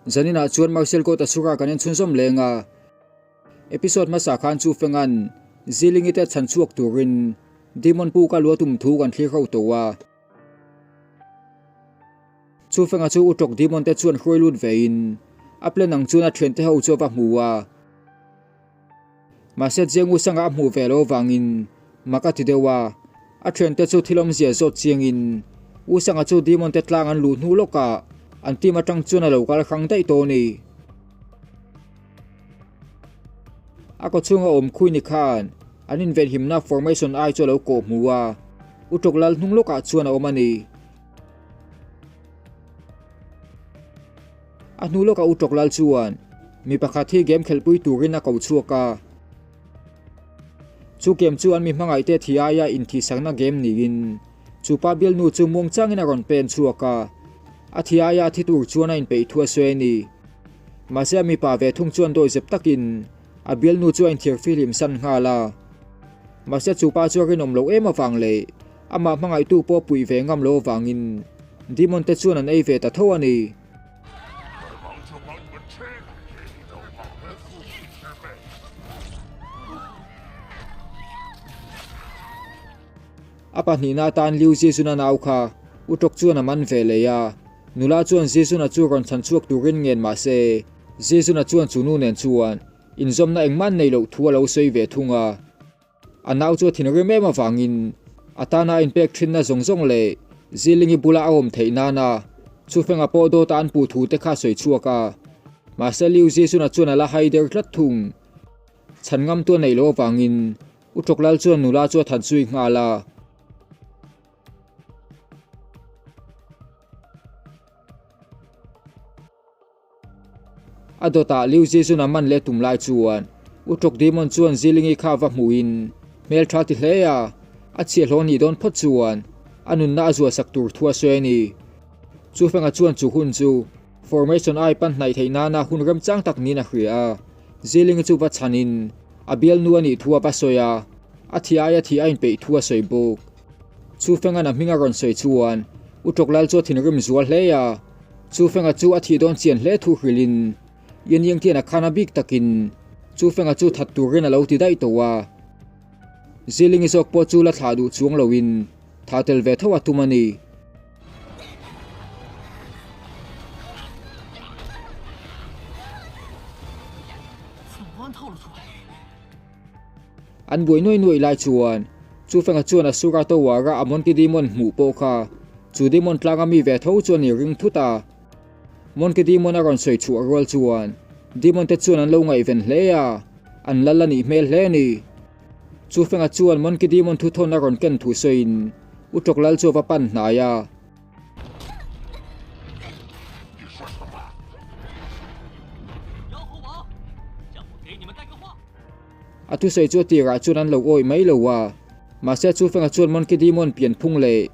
Zaninah chuan Marcel Court Asura kan en chhunzawm leng a. Episode hmasa khan chu Fengan Zilingi te chhan chhuak turin Demon Pu ka lua tum thu kan thlir ho tawh a. Chu Fenga chu Uṭawk Demon te chuan hruai lut vein a plan ang chuan a thiante ho chu a va hmu a. Mahse Jengu sanga a hmuh ve loh avangin mak a ti deuh a, a thiante chu thil awmzia zawt chiangin U Sanga chu Demon te tlang an luh hnu lawkah an team atang chuan a lo kal hrang daih tawh a ni. A kawchhunga awm khui ni khan an invenhimna formation ai chu a lo kawh hmu a, U Tawk Lal hnung lawkah chuan a awm a ni. A hnu lawkah U Tawk Lal chuan mi pakhat hi game khelhpui turin a ko chhuak a. Chu game chu an mi hmangaihte thi aia inthihsakna game niin chu pa bialnu chu muang changin a rawn pen chhuak a. A thi aia thi tur chuan a inpeih thu a sawi a ni. Mahse a mipa ve thung chuan dawi zep takin a bialnu chu a inthiar fihlim san nghal a. Mahse chu pa chu a rinawm loh em avang leh amah hmangaihtu pawh puih ve ngam loh avangin Demon te chuan an ei ve ta tho a ni. A pahnihna atan Liu Zizuna nau kha U Tawk chuan a man ve leh a. Nula chuan Zizuna chu rawn chhan chhuak turin ngen mah se, Zizuna chuan chu nu nen chuan inzawmna engmah an neih loh thu a lo sawi ve thung a. A nau chu a thinrim em avangin a tana a inpek thinna zawng zawng leh Zilingi bula a awm theih nana Chufenga pawh dawta an puh thu te kha a sawi chhuak a. Mahse Liu Zizuna chuan a la hai der tlat thung. Chhan ngamtu a neih loh avangin U Tawklal chuan nula chu a than zui nghal a. A dawtah Liu Zizun a man leh tum lai chuan U Tawk Demon chuan Zilingi kha va hmuhin hmel tha ti hle a, a chhiahhlawh nih dawn phawt chuan a nunna a zuahsak tur thu a sawi a ni. Chufenga chuan chu hun chu Formation I pan hnaih theih nana hun remchang tak niin a hria a, Zilingi chu va chhanin a bialnu a nih thu a va sawi a, a thi aia thi a inpeih thu a sawi bawk. Chufenga'n a hming a rawn sawi chuan U Tawk Lal chu a thinrim zual hle a, Chufenga chu a thih dawn chian hle thu hrilhin Yin Ying tian a khan a bik takin Chufenga chu that turin a lo ti daih tawh a. Zilingi zawk pawh chu la thlah duh chuang loin tha tel ve tho a tum a ni. An buai nuai nuai lai chuan Chufenga chuan Asura Tower-a a Monkey Demon hmuh pawh kha chu Demon tlanga mi ve tho chuan i ring thut a. Monkey Demon a rawn sawi chhuah rual chuan Demon te chuan an lo ngaihven hle a, an lal a nih hmel hle a ni. Chufenga chuan Monkey Demon thuthawn a rawn ken thu sawiin U Tawk Lal chu a va pan hnai a. A thusawi chu a tirah chuan an lo awih mai lo a, mahse Chufenga chuan Monkey Demon pianphung leh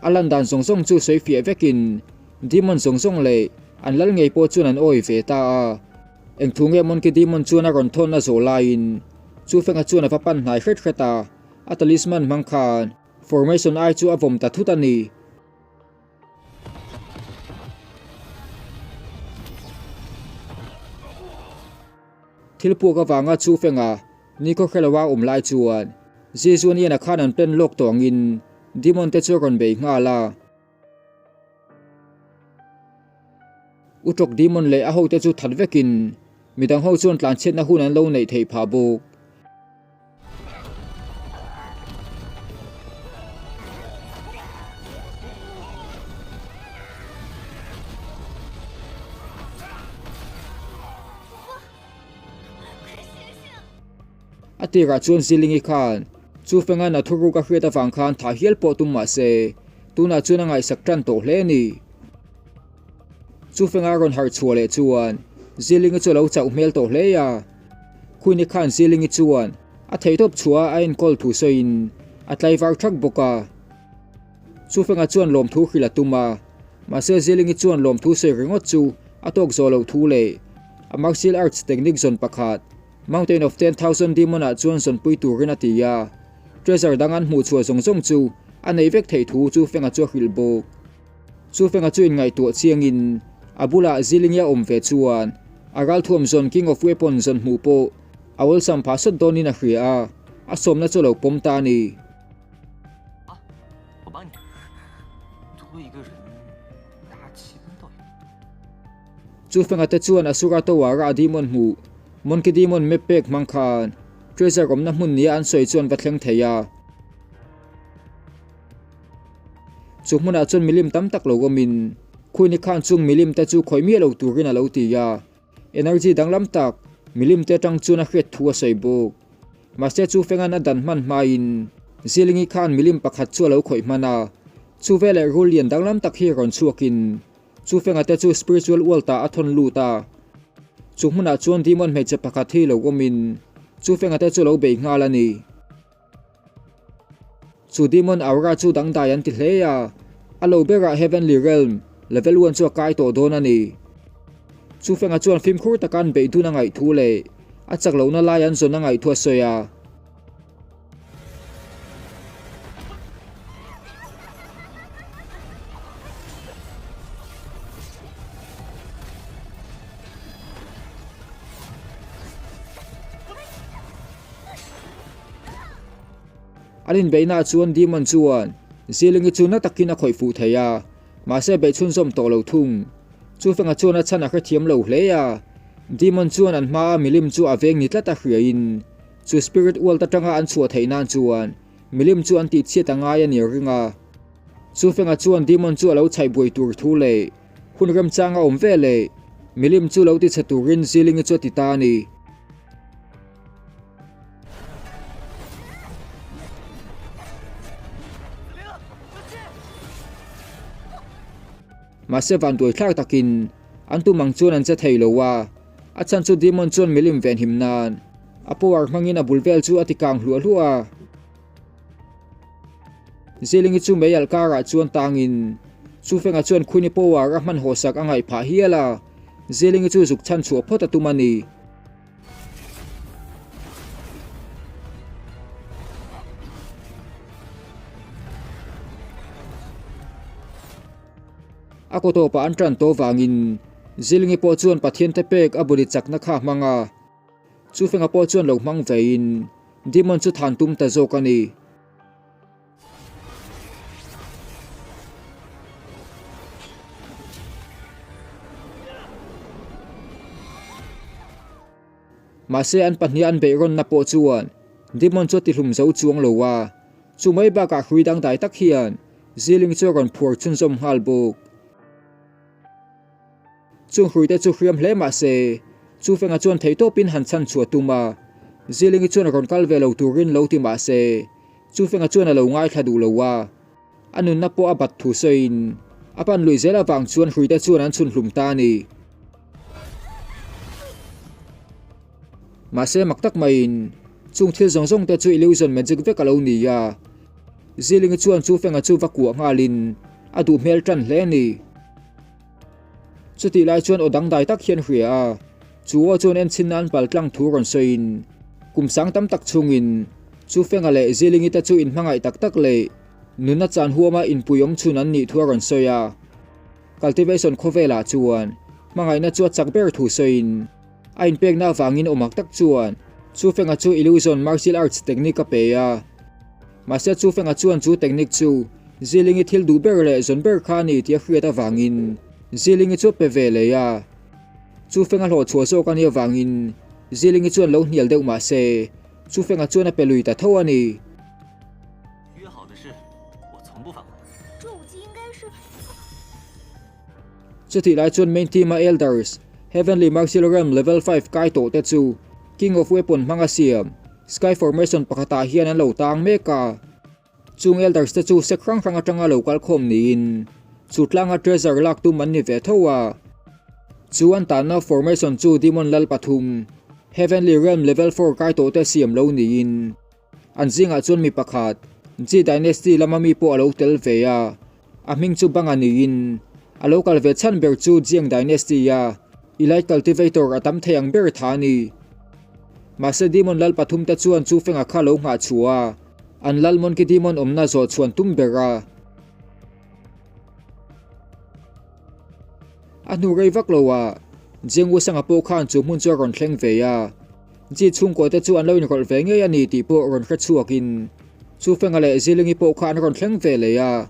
a lan dan zawng zawng chu sawi fiah vekin Demon zawng zawng leh an lal ngei pawh chuan an awih ve ta a. Eng thu nge Monkey Demon chuan a rawn thawn a zawh laiin Chufenga chuan a va pan hnai hret hret a, a talisman hmang khan Formation I chu a vawm ta thut a ni. Thil puak avanga chu fenga nikhaw hreloa awm lai chuan Jesuan Ian-a khan an pen lawk tawh angin Demon te chu a rawn bei nghal a. Uṭawk Demon leh a hote chu that vekin midang ho chuan tlanchhiatna hun an lo neih theih phah bawk. A tirah chuan Zilingi khan chu Fengan a thuruk a hriat avang khan thah hial pawh tum mah se, tunah chuan a ngaihsak tan tawh hle a ni. Chu Fenga rawn harh chhuah leh chuan Zilingi chu a lo chauh hmel tawh hle a. Khuini khan Zilingi chuan a theihtawp chhuah a enkawl thu sawiin a tlaivar thak bawk a. Chu Fenga chuan lawmthu hrilh a tum a, mahse Zilingi chuan lawmthu sawi ringawt chu a tawk zawh loh thu leh a martial arts technique zawn pakhat Mountain of 10,000 Demon ah chuan zawnpui turin a ti a. Treasure dang an hmuh chhuah zawng zawng chu a nei vek theih thu Chu Fenga chu a hrilh bawk. Chu Fenga chu inngaihtuah chiangin A bulah Zilingia awm ve chuan a ralthuam zawn King of Weapons zawn hmuh pawh a awlsam phah sawt dawnin a hria a, a sawmna chu a lo pawm ta a ni. Chu fenga te chuan Asura Tower-a a demon hmuh, Monkey Demon map pek hmang khan treasure awmna hmun nia an sawi chuan va thleng thei a. Chu hmunah chuan milim tam tak lo awmin Queen-i khan chung milim te chu khawih miah lo turin a lo ti a, energy danglam tak milim te atang chuan a hriat thu a sawi bawk. Mahse chu Fengan a dan hman hmain Zilingi khan milim pakhat chu a lo khawih hman a, chu veleh rul lian danglam tak hi rawn chhuakin chu Fenga te chu spiritual world ah a thawn lut a. Chu hmunah chuan demon hmeichhe pakhat hi lo awmin chu Fenga te chu a lo bei nghal a ni. Chu demon aura chu dangdai an ti hle a, a lo berah Heavenly Realm level one chu a kai tawh dawn a ni. Chu fenga chuan fimkhur taka an beih dun a ngaih thu leh a chak lohna lai an zawn a ngaih thu a sawi a. An inbeihnaah chuan Demon chuan Zilingi chu na takin a khawih fuh thei a, mahse beih chhunzawm tawh lo thung. Chufenga chuan a chhan a hrethiam lo hle a, Demon chuan an hmaa milim chu a veng ni tlat a hriain chu Spirit World atanga an chhuah theih nan chuan milim chu an tihchhiat a ngai a ni a ring a. Chufenga chuan Demon chu a lo chhaih buai tur thu leh hun remchang a awm ve leh milim chu lo tichhe turin Zilingi chu a ti ta a ni. Mahse vanduai thlak takin an tum ang chuan an che thei lo a, a chhan chu Demon chuan milim venhim nan a power hmangin a bul vel chu a ti kang hluah hluah a. Zilingi chu mei alh karah chuan tangin Chufenga chuan Queenie power a hman hawsak a ngaih phah hial a, Zilingi chu zuk chhan chhuah phawt a tum a ni. A kaw tawpah an tan tawh vangin Zilingi pawh chuan Pathian te pek a buli chakna kha a hmang a, Chufenga pawh chuan lo hmang vein Demon chu than tum ta zawk a ni. Mahse an pahnih an beihrawnna pawh chuan Demon chu a tihlum zo chuang lo a, chu mai bakah hrui dangdai tak hian Ziling chu a rawn phuar chhunzawm nghal bawk. Chung hruite chu hriam hle mah se, Chufenga chuan theihtawpin han chhan chhuah tum a, Zilingi chuan rawn kal ve lo turin lo ti mah se, Chufenga chuan a lo ngaithla duh lo a, a nunna pawh a bat thu sawiin a pan lui zel avang chuan hruite chuan an chhun hlum ta a ni. Mahse mak tak maiin chung thil zawng zawng te chu illusion magic vek a lo ni a, Zilingi chuan Chufenga chu va kuah nghalin a duh hmel tan hle a ni. Chutih lai chuan aw dangdai tak hian hria a, chu aw chuan enchhin nan pal tlang thu rawn sawiin kum sang tam tak chhungin Chufenga leh Zilingi te chu inhmangaih tak tak leh nunna chan huama inpui awm chhun an nih thu a rawn sawi a. Cultivation khawvelah chuan hmangaihna chu a chak ber thu sawiin a inpekna avangin awmhak tak chuan Chufenga chu Illusion Martial Arts technique a pe a. Mahse Chufenga chuan chu technique chu Zilingi thil duh ber leh zawn ber kha a ni tih a hriat avangin Zilingi chu a pe ve leh a. Chufenga hlawh chhuah zawk a nih avangin Zilingi chuan lo hnial deuh mahse Chufenga chuan a pe lui ta tho a ni. Chutih lai chuan main team a Elders, Heavenly Martial Realm level 5 kai tawh te chu King of Weapon hmanga siam Sky Formation pakhatah hian an lo tang mek a. Chung Elders te chu sek hrang hrang atanga lo kal khawm niin chu tlanga treasure lak tum an ni ve tho a. Chu an tanna formation chu Demon Lal pathum, Heavenly Realm level 4 kai tawh te siam lo niin An zingah chuan mi pakhat, Ji Dynasty lama mi pawh a lo tel ve a, a hming chu Banga niin a lo kal ve chhan ber chu Jiang Dynasty-a Elite Cultivator a tam thei ang ber tha a ni. Mahse Demon lal pathum te chuan chu fenga kha lo nghah chhuah a, an lal Monkey Demon awmna zawh chhuan tum ber a. A hnu rei vak lo ah Jiang Wusanga pawh khan chu hmun chu a rawn thleng ve a, Ji chhungkaw te chu an lo inrawlh ve ngei a ni tih pawh rawn hre chhuak in Chu Fenga leh Zilingi pawh kha an rawn thleng ve leh a.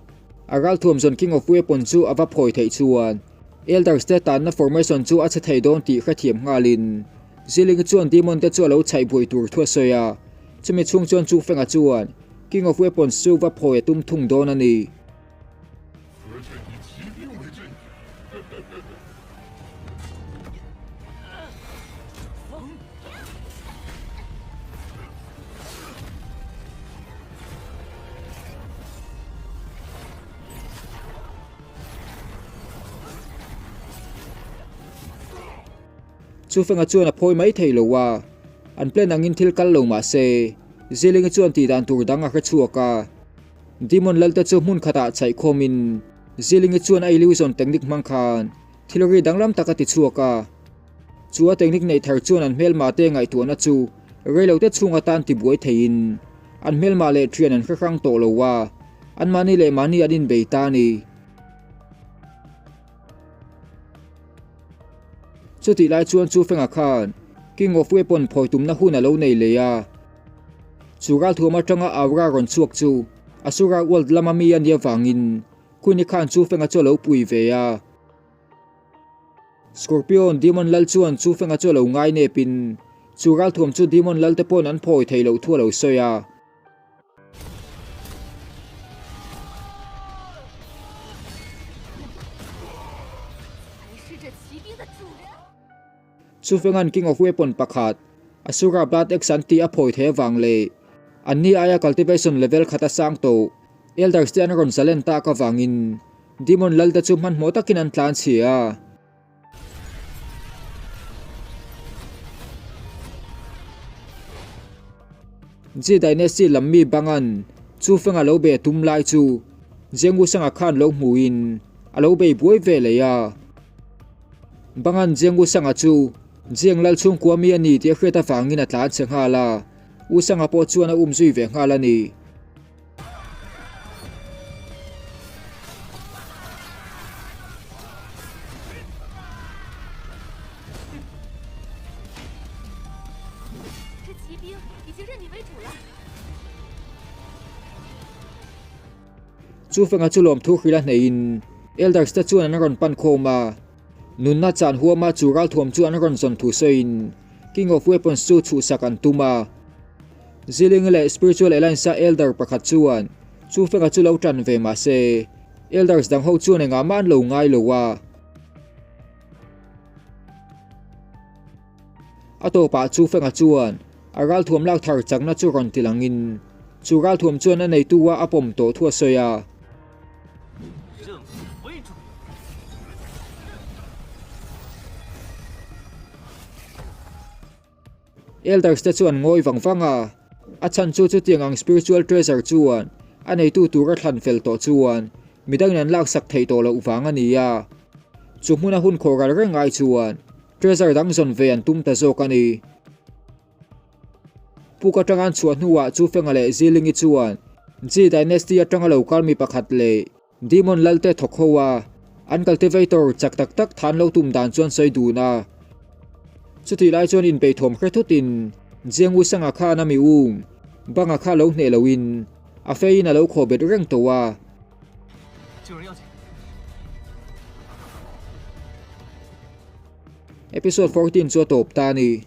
A ralthuam zawn King of Weapon chu a va phawi theih chuan Elders te tanna formation chu a chhe thei dawn tih hrethiam nghalin Zilingi chuan Demon te chu a lo chhaih buai tur thu a sawi a, chumi chhung chuan Chu Fenga chuan King of Weapons chu va phawi a tum thung dawn a ni. Chu Fenga chuan a phawi mai thei lo a, an plan angin thil kal lo mah se, Zilingi chuan tih dan tur dang a hre chhuak a. Demon Lalte chu hmun khatah chhaih khawmin Zilingi chuan a illusion technique hmang khan thil ri danglam tak a ti chhuak a. Chu a technique neih thar chuan an hmelma te ngaihtuahna chu reilote chhung atan tibuai theiin an hmelma leh thian an hre hrang tawh lo a, anmahni leh mahni an inbei ta a ni. Chutih lai chuan chu Fenga khan King of Weapon phawi tumna hun a lo nei leh a. Chu ralthuam atanga aura rawn chhuak chu Asura World lama mi a nih avangin Queen-i khan chu Fenga chu a lo pui ve a. Scorpion Demon Lal chuan chu Fenga chu a lo ngai nepin chu ralthuam chu Demon Lal te pawn an phawi theih loh thu a lo sawi a. Chu Fenga'n King of Weapon pakhat, Asura Blood Axe an tih a phawi thei avang leh anni aia cultivation level khat a sang tawh Elders te an rawn zalen tak avangin Demon Lal te chu hmanhmawh takin an tlan chhia a. Ji Dynasty lam mi Bangan chu Fenga lo be tum lai chu Jiang Wusanga khan lo hmuhin a lo bei buai ve leh a. Bangan Jiang Wusanga chu Jiang Lal chhungkua mi a ni tih a hriat avangin a tlan chhe nghal a, Wusanga pawh chuan a um zui ve nghal a ni. Chu fenga chu lawmthu hrilh a hneihin Elders te chuan an rawn pan khawm a, nunna chan huama chu ralthuam chu an rawn zawn thu sawiin King of Weapons chu chhuhsak an tum a. Ziling leh Spiritual Alliance-a Elder pakhat chuan chu fenga chu lo tan ve mah se, Elders dang ho chuan engah mah an lo ngai lo a. A tawpah chu fenga chuan a ralthuam lak thar chakna chu rawn ti langin chu ralthuam chuan a neitu a a pawm tawh thu a sawi a. Elders te chu an ngawi vang vang a, a chhan chu chutiang ang spiritual treasure chuan a neitu tura thlan fel tawh chuan midangin an laksak theih tawh loh vang a ni a. Chu hmuna hun khawh ral reng ai chuan treasure dang zawn ve an tum ta zawk a ni. Puk atanga an chhuah hnuah chu Fenga leh Zilingi chuan Ji Dynasty atanga lo kal mi pakhat leh Demon lal te thawk ho a, an cultivator chak tak tak than lo tum dan chuan sawi dun a. Chutih lai chuan inpeih thawm hre thut in Jiang Wusanga khan a mi um banga kha lo hneh lo in a fei in a lo khaw bet reng tawh a. Episode 14 chu a tawp ta a ni.